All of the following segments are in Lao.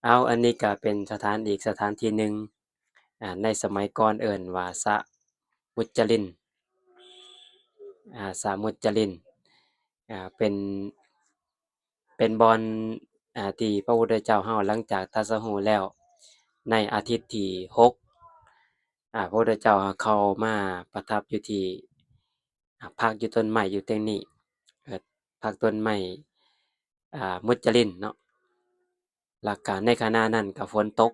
ເອົາ ອັນນີ້ກະເປັນສະຖານ ອີກສະຖານທີ່ໜຶ່ງ ອາ ໃນສະໄໝກ່ອນເອີ້ນວ່າສະມຸດຈະລິນ ອາ ສະມຸດຈະລິນ ອາ ເປັນ ເປັນບ່ອນ ອາ ທີ່ພະພຸດທະເຈົ້າເຮົາ ຫຼັງຈາກຕັດສະຮູ້ແລ້ວ ໃນອາທິດທີຫົກ ອາ ພະພຸດທະເຈົ້າເຂົ້າມາປະທັບຢູ່ທີ່ ອາ ພັກຢູ່ຕົ້ນໄມ້ຢູ່ແຕ່ງນີ້ ເອີ ພັກຕົ້ນໄມ້ ອາ ມຸດຈະລິນເນາະ. ແລ້ວກະໃນຂະນະນັ້ນກະຝົນຕົກ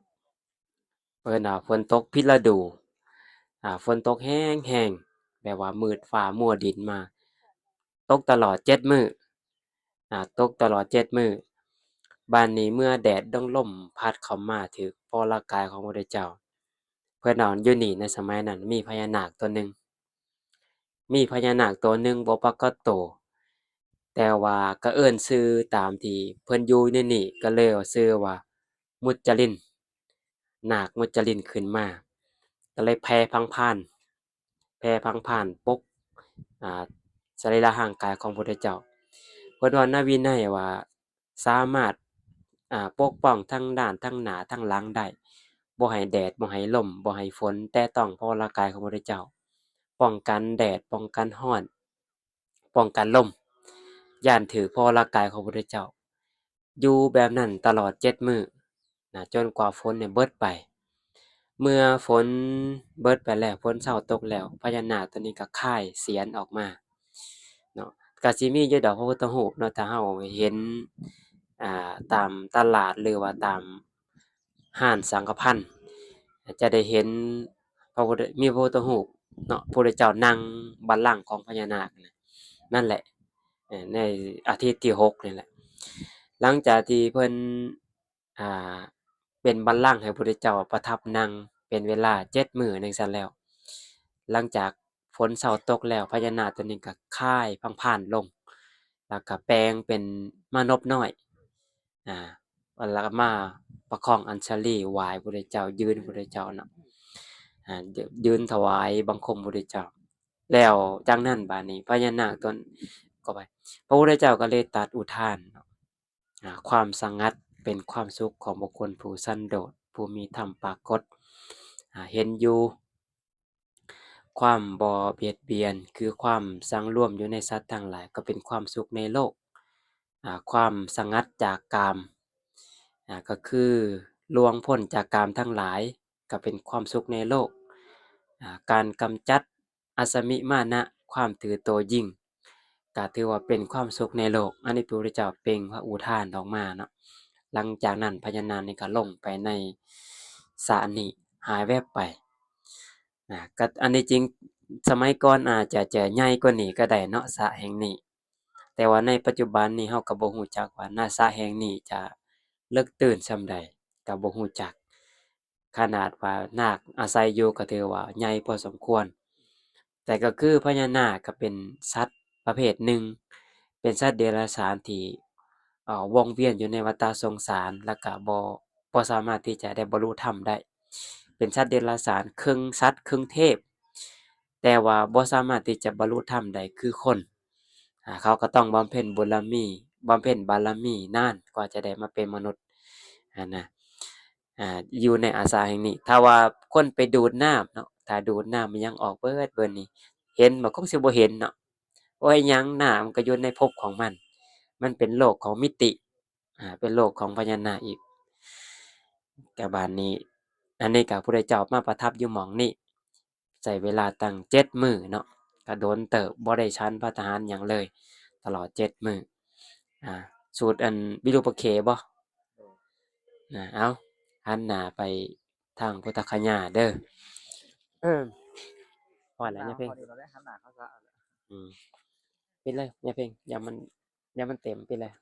ເອີ້ນວ່າຝົນຕົກຜິດລະດູ ອາ ຝົນຕົກແຮງໆ ແບບວ່າມືດຟ້າມົວດິນມາ ຕົກຕະຫຼອດເຈັດມື້ ອາ ຕົກຕະຫຼອດເຈັດມື້. ບາດນີ້ເມື່ອແດດ ດວງລົມພັດເຂົ້າມາຖືກພໍລະກາຍຂອງພະພຸດທະເຈົ້າ ເພິ່ນວ່າຢູ່ນີ້ໃນສະໄໝນັ້ນມີພະຍານາກຕົວໜຶ່ງ ມີພະຍານາກຕົວໜຶ່ງບໍ່ປາກົດໂຕ ແຕ່ວ່າກະເອີ້ນຊື່ຕາມທີ່ເພິ່ນຢູ່ໃນນີ້ ກະເລີຍເອົາຊື່ວ່າມຸດຈະລິນ ນາກມຸດຈະລິນຂຶ້ນມາ ກະເລີຍແຜ່ພັງພານ ແຜ່ພັງພານປົກ ອາ ສະລີລະຮ່າງກາຍຂອງພະພຸດທະເຈົ້າ. ເພິ່ນວ່າໃນວິໄນວ່າ ສາມາດ ອາ ປົກປ້ອງທັງດ້ານ ທັງໜ້າ ທັງຫຼັງໄດ້ ບໍ່ໃຫ້ແດດ ບໍ່ໃຫ້ລົມ ບໍ່ໃຫ້ຝົນແຕະຕ້ອງພໍລະກາຍຂອງພະພຸດທະເຈົ້າ ປ້ອງກັນແດດ ປ້ອງກັນຮ້ອນ ປ້ອງກັນລົມ ຢ້ານຖືກພໍລະກາຍຂອງພະພຸດທະເຈົ້າ. ຢູ່ແບບນັ້ນຕະຫຼອດເຈັດມື້ນະ ຈົນກວ່າຝົນນີ້ເບິດໄປ. ເມື່ອຝົນເບິດໄປແລ້ວ ຝົນເຊົາຕົກແລ້ວ ພະຍານາກຕົວນີ້ກະຄາຍສຽນອອກມາເນາະ. ກະຊິມີຢູ່ດອກພະພຸດທະຮູບເນາະ ຖ້າເຮົາເຫັນ ອາ ຕາມຕະຫຼາດ ຫຼືວ່າຕາມຮ້ານສັງກະພັນ ຈະໄດ້ເຫັນພະພຸດ ມີພະພຸດທະຮູບເນາະ ພະພຸດທະເຈົ້ານັ່ງບັນລັງຂອງພະຍານາກນະ ນັ້ນແຫຼະ ເອີ ໃນອາທິດທີຫົກນີ້ແຫຼະ ຫຼັງຈາກທີ່ເພິ່ນ ອ່າ ເປັນບັນລັງໃຫ້ພະພຸດທະເຈົ້າປະທັບນັ່ງເປັນເວລາເຈັດມື້ຈັ່ງຊັ້ນແລ້ວ ຫຼັງຈາກຝົນເຊົາຕົກແລ້ວ ພະຍານາກຕົວນີ້ກະຄາຍພັງພານລົງ ແລ້ວກະແປງເປັນມານົບນ້ອຍ ອາ ແລ້ວກະມາປະຄອງອັນຊະລີ ໄຫວ້ພະພຸດທະເຈົ້າ ຢືນພະພຸດທະເຈົ້າເນາະ ອາ ຢືນຖວາຍບັງຄົມພະພຸດທະເຈົ້າ. ແລ້ວຈາກນັ້ນບາດນີ້ພະຍານາກຕົວ ຂໍອະໄພ ພະພຸດທະເຈົ້າກະເລີຍຕັດອຸທານເນາະ ອາ ຄວາມສະຫງັດເປັນຄວາມສຸກຂອງບຸກຄົນຜູ້ສັນໂດດ ຜູ້ມີທຳປາກົດ ອາ ເຫັນຢູ່ ຄວາມບໍ່ບຽດບຽນ ຄືຄວາມສັງລວມຢູ່ໃນສັດທັງຫຼາຍ ກໍເປັນຄວາມສຸກໃນໂລກ ອາ ຄວາມສະຫງັດຈາກກາມ ອາ ກໍຄືລ່ວງພົ້ນຈາກກາມທັງຫຼາຍ ກໍເປັນຄວາມສຸກໃນໂລກ ອາ ການກຳຈັດ ອັດສະມິມານະ ຄວາມຖືໂຕຍິ່ງ ກະຖືວ່າເປັນຄວາມສຸກໃນໂລກ. ອັນນີ້ພະພຸດທະເຈົ້າເປັ່ງພະອຸທານອອກມາເນາະ. ຫຼັງຈາກນັ້ນພະຍານາກນີ້ກະລົງໄປໃນສະນີ້ ຫາຍແວບໄປນະ. ກະອັນທີ່ຈິງສະໄໝກ່ອນອາດຈະ ຈະໃຫຍ່ກວ່ານີ້ກະໄດ້ເນາະ ສະແຫ່ງນີ້. ແຕ່ວ່າໃນປັດຈຸບັນນີ້ເຮົາກະບໍ່ຮູ້ຈັກວ່ານະ ສະແຫ່ງນີ້ຈະເລິກຕື້ນສ່ຳໃດ ກະບໍ່ຮູ້ຈັກ. ຂະໜາດວ່ານາກອາໄສຢູ່ກໍຖືວ່າໃຫຍ່ພໍສົມຄວນ, ແຕ່ກໍຄືພະຍານາກກໍເປັນສັດປະເພດໜຶ່ງ, ເປັນສັດເດຍລະສານທີ່ ເອີ ວົງວຽນຢູ່ໃນວັດຕະສົງສານ ແລ້ວກໍບໍ່ ບໍ່ສາມາດທີ່ຈະໄດ້ບັນລຸທຳໄດ້. ເປັນສັດເດຍລະສານເຄິ່ງສັດເຄິ່ງເທບ, ແຕ່ວ່າບໍ່ສາມາດທີ່ຈະບັນລຸທຳໄດ້ຄືຄົນ. ອາ ເຂົາກໍຕ້ອງບຳເພັນບຸນລະມີ ບຳເພັນບາລະມີນານກວ່າຈະໄດ້ມາເປັນມະນຸດຫັ້ນນະ. ອາ ຢູ່ໃນອາສາແຫ່ງນີ້ ຖ້າວ່າຄົນໄປດູດນ້ຳເນາະ ຖ້າດູດນ້ຳມັນຍັງອອກເບີດເບີດນີ້ ເຫັນບໍ່? ຄົງຊິບໍ່ເຫັນເນາະ. ໂອ້ຍ ຫຍັງ ນ້ຳມັນກໍຢູ່ໃນພົບຂອງມັນ ມັນເປັນໂລກຂອງມິຕິ ອາ ເປັນໂລກຂອງພະຍານາກອີກ. ກະບາດນີ້ ອັນນີ້ກະພະພຸດທະເຈົ້າມາປະທັບຢູ່ໝ່ອງນີ້ ໃຊ້ເວລາຕັ້ງເຈັດມື້ເນາະ ກະດົນເຕີບ ບໍ່ໄດ້ສັນພັດຕາຫານຫຍັງເລີຍ ຕະຫຼອດເຈັດມື້. ອາ ສູດອັນວິຣູປະເຂບໍ່? ນະ ເອົາ ຫັນໜ້າໄປທາງພຸດທະຄະຍາເດີ. ເອີ ພໍແລ້ວຍາເພັງ. ອືມ ປິດເລີຍຍາເພັງ ຢ່າມັນ ຢ່າມັນເຕັມ ປິດເລີຍ.